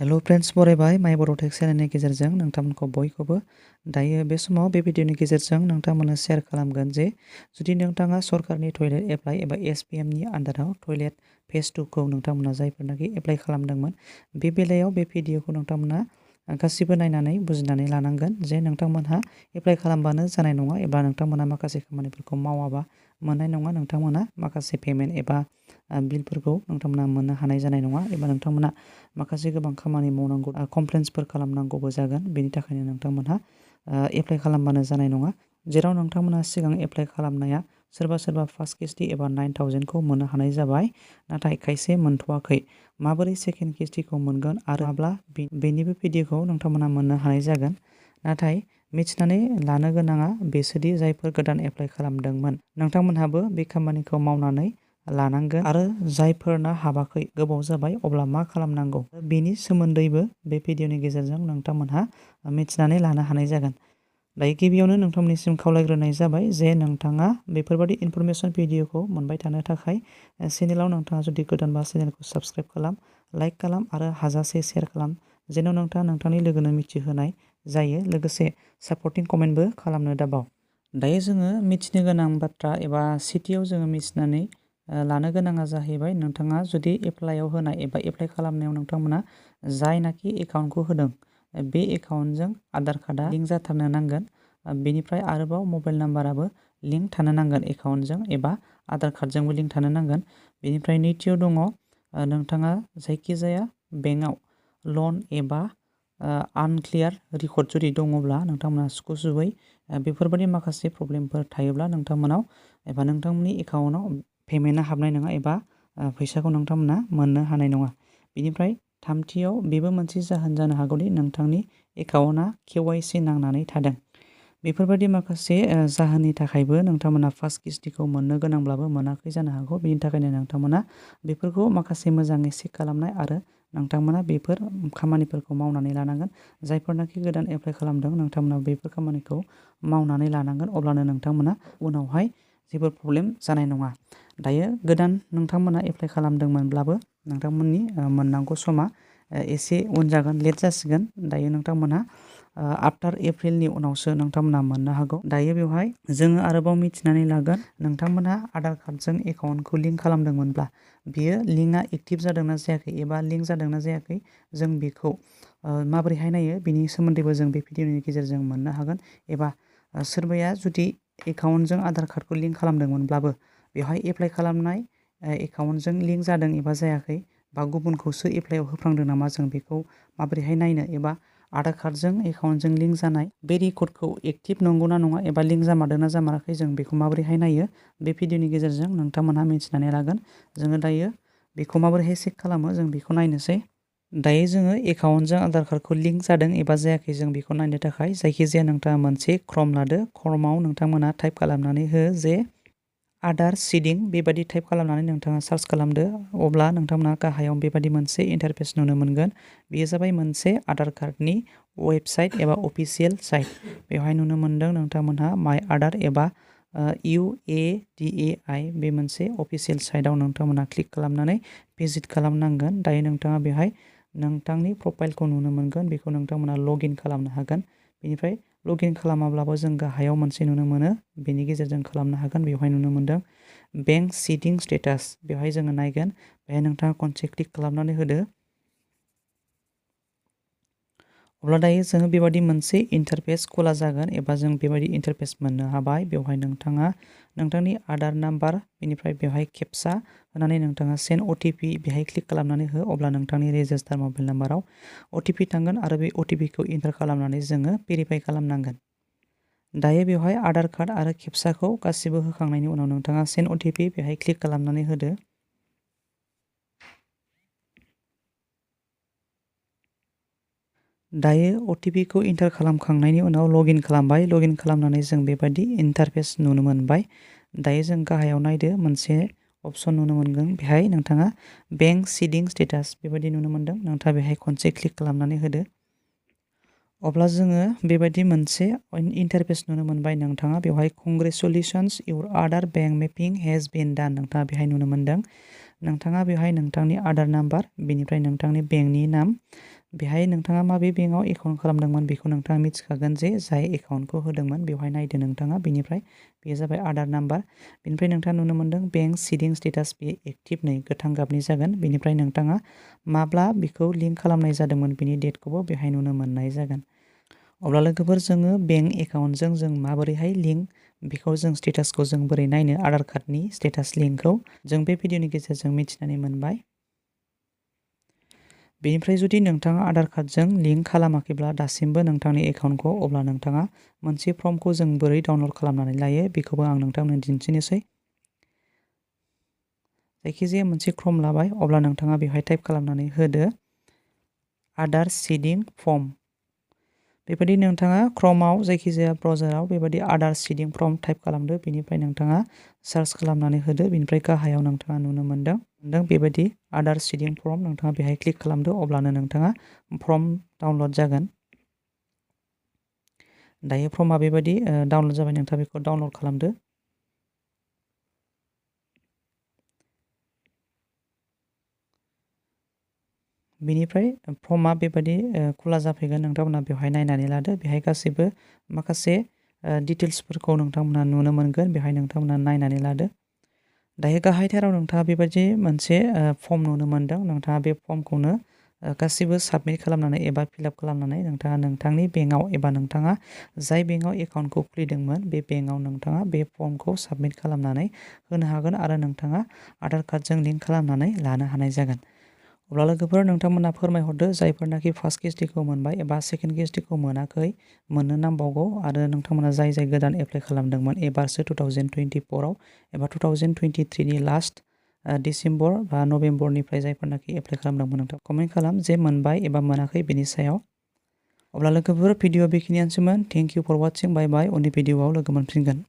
Hello friends बरायबाय mybodotech चेनेलनि गेजेरजों नोंथांमोनखौ बयखौबो दायो बे समाव बे भिडिअनि गेजेरजों नोंथांमोननो शेयार खालामगोन जे जुदि नोंथाङा सरकारनि टयलेट एप्लाइ एबा SBM नि आन्दाराव टयलेट फेज 2 खौ नोंथांमोना जायफोरनाखि एप्लाइ खालामदोंमोन बे बेलायाव बे भिडिअखौ नोंथांमोना गासिबो नायनानै बुजिनानै लानांगोन जे नोंथांमोनहा एप्लाइ खालामबानो जानाय नङा एबा नोंथांमोना माखासे खामानिफोरखौ मावाबा मोननाय नङा नोंथांमोना माखासे पेमेन्ट एबा बिलफोरखौ नोंथांमोना मोननो हानाय जानाय नङा एबा नोंथांमोना माखासे गोबां खामानि मावनांगौ कमप्लेन्सफोर खालामनांगौबो जागोन बेनि थाखायनो नोंथांमोनहा एप्लाइ खालामबानो जानाय नङा जेराव नोंथांमोना सिगां एप्लाइ खालामनाया सोरबा फार्स्ट किस्ति एबा 9000 खौ मोननो हानाय जाबाय नाथाय खायसे मोनथ'वाखै माबोरै सेकेन्ड किस्तिखौ मोनगोन आरो माब्ला बेनिबो भिडिअखौ नोंथांमोना मोननो हानाय जागोन नाथाय मिथिनानै लानो गोनाङा बेसोदि जायफोर गोदान एप्लाइ खालामदोंमोन नोंथांमोनहाबो बे खामानिखौ मावनानै लानांगोन आरो जायफोरना हाबाखै गोबाव जाबाय अब्ला मा खालामनांगौ बेनि सोमोन्दैबो बे भिडिअनि गेजेरजों नोंथांमोनहा मिथिनानै लानो हानाय जागोन दायो गिबियावनो नोंथांमोननिसिम खावलायग्रोनाय जाबाय जे नोंथाङा बेफोरबायदि इनफरमेसन भिडिअखौ मोनबाय थानो थाखाय चेनेलाव नोंथाङा जुदि गोदानबा चेनेलखौ साबस्क्राइब खालाम लाइक खालाम आरो हाजासे शेयार खालाम जेन' नोंथाङा नोंथांनि लोगोनो मिथिहोनाय जायो लोगोसे सापर्टिं कमेन्टबो खालामनो दाबाव दायो जोङो मिथिनो गोनां बाथ्रा एबा सेथियाव जोङो मिथिनानै लानो गोनाङा जाहैबाय नोंथाङा जुदि एप्लाइआव होनाय एबा एप्लाइ खालामनायाव नोंथांमोना जायनाखि एकाउन्टखौ होदों बे एकाउन्टजों आधार कार्डआ लिंक जाथारनो नांगोन बेनिफ्राय आरोबाव मबाइल नाम्बाराबो लिंक थानो नांगोन एकाउन्टजों एबा आधार कार्डजोंबो लिंक थानो नांगोन बेनिफ्राय नैथियाव दङ नोंथाङा जायखिजाया बेंकआव लन एबा आनक्लियार रेकर्ड जुदि दङब्ला नोंथांमोना सुखुजुबै बेफोरबायदि माखासे प्रब्लेमफोर थायोब्ला नोंथांमोनाव एबा नोंथांमोननि एकाउन्टआव पेमेन्टआ हाबनाय नङा एबा फैसाखौ नोंथांमोना मोननो हानाय नङा बेनिफ्राय थामथियाव बेबो मोनसे जाहोन जानो हागौदि नोंथांनि एकाउन्टआ KYC नांनानै थादों बेफोरबायदि माखासे जाहोननि थाखायबो नोंथांमोना फार्स्ट किस्तिखौ मोननो गोनांब्लाबो मोनाखै जानो हागौ बेनि थाखायनो नोंथांमोना बेफोरखौ माखासे मोजाङै चेक खालामनाय आरो नोंथांमोना बेफोर खामानिफोरखौ मावनानै लानांगोन जायफोरनाखि गोदान एप्लाइ खालामदों नोंथांमोना बेफोर खामानिखौ मावनानै लानांगोन अब्लानो नोंथांमोना उनावहाय जेबो प्रब्लेम जानाय नङा दायो गोदान नोंथांमोना एप्लाइ खालामदोंमोनब्लाबो नोंथांमोननि मोननांगौ समा एसे उन जागोन लेट जासिगोन दायो नोंथांमोनहा आफ्टार एप्रिलनि उनावसो नोंथांमोना मोननो हागौ दायो बेवहाय जोङो आरोबाव मिथिनानै लागोन नोंथांमोनहा आधार कार्डजों एकाउन्टखौ लिंक खालामदोंमोनब्ला बियो लिंकआ एक्टिभ जादोंना जायाखै एबा लिंक जादोंना जायाखै जों बेखौ माबोरैहाय नायो बेनि सोमोन्दैबो जों बे भिडिअनि गेजेरजों मोननो हागोन एबा सोरबाया जुदि एकाउन्टजों आधार कार्डखौ लिंक खालामदोंमोनब्लाबो बेवहाय एप्लाइ खालामनाय एकाउन्टजों लिंक जादों एबा जायाखै बा गुबुनखौसो एप्लाइआव होफ्लांदों नामा जों बेखौ माबोरैहाय नायनो एबा आधार कार्डजों एकाउन्टजों लिंक जानाय बे रेकर्डखौ एक्टिभ नंगौना नङा एबा लिंक जामारदोंना जामाराखै जों बेखौ माबोरैहाय नायो बे भिडिअनि गेजेरजों नोंथांमोनहा मिथिनानै लागोन जोङो दायो बेखौ माबोरैहाय चेक खालामो जों बेखौ नायनोसै दायो जोङो एकाउन्टजों आधार कार्डखौ लिंक जादों एबा जायाखै जों बेखौ नायनो थाखाय जायखिजाया नोंथाङा मोनसे क्रम लादो क्रमाव नोंथांमोना टाइप खालामनानै हो जे आधार सिडिं बेबायदि टाइप खालामनानै नोंथाङा सार्च खालामदो अब्ला नोंथांमोना गाहायाव बेबायदि मोनसे इन्टारफेस नुनो मोनगोन बेयो जाबाय मोनसे आधार कार्डनि वेबसाइट एबा अफिसियेल साइट बेवहाय नुनो मोनदों नोंथांमोनहा माइ आधार एबा UADAI बे मोनसे अफिसियेल साइटआव नोंथांमोना क्लिक खालामनानै भिजिट खालामनांगोन दायो नोंथाङा बेवहाय नोंथांनि प्रफाइलखौ नुनो मोनगोन बेखौ नोंथांमोना लगइन खालामनो हागोन बेनिफ्राय लगइन खालामाब्लाबो जों गाहायाव मोनसे नुनो मोनो बेनि गेजेरजों खालामनो हागोन बेवहाय नुनो मोनदों बेंक सिडिं स्टेटास बेवहाय जोङो नायगोन बेहाय नोंथाङा खनसे क्लिक खालामनानै होदो अब्ला दायो जोङो बेबायदि मोनसे इन्टारफेस खुला जागोन एबा जों बेबायदि इन्टारफेस मोननो हाबाय बेवहाय नोंथाङा नोंथांनि आधार नाम्बार बेनिफ्राय बेवहाय खेबसा होनानै नोंथाङा सेन्ड OTP बेहाय क्लिक खालामनानै हो अब्ला नोंथांनि रेजिस्टार मबाइल नाम्बाराव OTP थांगोन आरो बे OTPखौ इन्टार खालामनानै जोङो भेरिफाइ खालामनांगोन दायो बेवहाय आधार कार्ड आरो खेबसाखौ गासिबो होखांनायनि उनाव नोंथाङा सेन्ड OTP बेहाय क्लिक खालामनानै होदो दायो OTPखौ इन्टार खालामखांनायनि उनाव लगइन खालामबाय लगइन खालामनानै जों बेबायदि इन्टारफेस नुनो मोनबाय दायो जों गाहायाव नायदो मोनसे अपसन नुनो मोनगोन बेहाय नोंथाङा बेंक सिडिं स्टेटास बेबायदि नुनो मोनदों नोंथाङा बेहाय खनसे क्लिक खालामनानै होदो अब्ला जोङो बेबायदि मोनसे इन्टारफेस नुनो मोनबाय नोंथाङा बेवहाय congratulations your Aadhaar bank mapping has been done नोंथाङा बेहाय नुनो मोनदों नोंथाङा बेवहाय नोंथांनि आधार नाम्बार बेनिफ्राय नोंथांनि बेंकनि नाम बेहाय नोंथाङा माबे बेंकआव एकाउन्ट खालामदोंमोन बेखौ नोंथाङा मिथिखागोन जे जाय एकाउन्टखौ होदोंमोन बेवहाय नायदो नोंथाङा। बेनिफ्राय बेयो जाबाय आधार नाम्बार। बेनिफ्राय नोंथाङा नुनो मोनदों बेंक सिडिं स्टेटास बे एक्टिभ नै गोथां गाबनि जागोन। बेनिफ्राय नोंथाङा माब्ला बेखौ लिंक खालामनाय जादोंमोन बेनि डेटखौबो बेहाय नुनो मोननाय जागोन। अब्ला लोगोफोर जोङो बेंक एकाउन्टजों जों माबोरैहाय लिंक बेखौ जों स्टेटासखौ जों बोरै नायनो आधार कार्डनि स्टेटास लिंकखौ जों बे भिडिअनि गेजेरजों मिथिनानै मोनबाय। बेनिफ्राय जुदि नोंथाङा आधार कार्डजों लिंक खालामाखैब्ला दासिमबो नोंथांनि एकाउन्टखौ, अब्ला नोंथाङा मोनसे फर्मखौ जों बोरै डाउनलड खालामनानै लायो बेखौबो आं नोंथांनो दिन्थिनोसै। जायखिजाया मोनसे फर्म लाबाय, अब्ला नोंथाङा बेवहाय टाइप खालामनानै होदो आधार सिडिं फर्म। बेबायदि नोंथाङा क्रमाव जायखिजाया ब्राउजाराव बेबायदि आधार सिडिं फर्म टाइप खालामदो। बेनिफ्राय नोंथाङा सार्च खालामनानै होदो। बेनिफ्राय गाहायाव नोंथाङा नुनो मोनदों बेबायदि आधार सिडिं फर्म, नोंथाङा बेहाय क्लिक खालामदो। अब्लानो नोंथाङा फर्म डाउनलड जागोन। दायो फर्मआ बेबायदि डाउनलड जाबाय, नोंथाङा बेखौ डाउनलड खालामदो। बेनिफ्राय फर्मआ बेबायदि खुला जाफैगोन। नोंथांमोना बेवहाय नायनानै लादो। बेहाय गासैबो माखासे डिटेल्सफोरखौ नोंथांमोना नुनो मोनगोन। बेहाय नोंथांमोना नायनानै लादो। दायो गाहायथाराव नोंथाङा बेबायदि मोनसे फर्म नुनो मोनदों। नोंथाङा बे फर्मखौनो गासिबो साबमिट खालामनानै एबा फिलआप खालामनानै नोंथाङा नोंथांनि बेंकआव एबा नोंथाङा जाय बेंकआव एकाउन्टखौ खुलिदोंमोन बे बेंकआव नोंथाङा बे फर्मखौ साबमिट खालामनानै होनो हागोन आरो नोंथाङा आधार कार्डजों लिंक खालामनानै लानो हानाय जागोन। अब्ला लोगोफोर नोंथांमोना फोरमायहरदो जायफोरनाखि फार्स्ट किस्तिखौ मोनबाय एबा सेकेन्ड किस्तिखौ मोनाखै, मोननो नांबावगौ, आरो नोंथांमोना जाय गोदान एप्लाइ खालामदोंमोन एबारसो 2024आव एबा 2023नि लास्ट डिसेम्बर बा नभेम्बरनिफ्राय जायफोरनाखि एप्लाइ खालामदोंमोन नोंथां कमेन्ट खालाम जे मोनबाय एबा मोनाखै बेनि सायाव। अब्ला लोगोफोर भिडिअ बेखिनियानोसैमोन। Thank you for watching. Bye bye. उननि भिडिअआव लोगो मोनफिनगोन।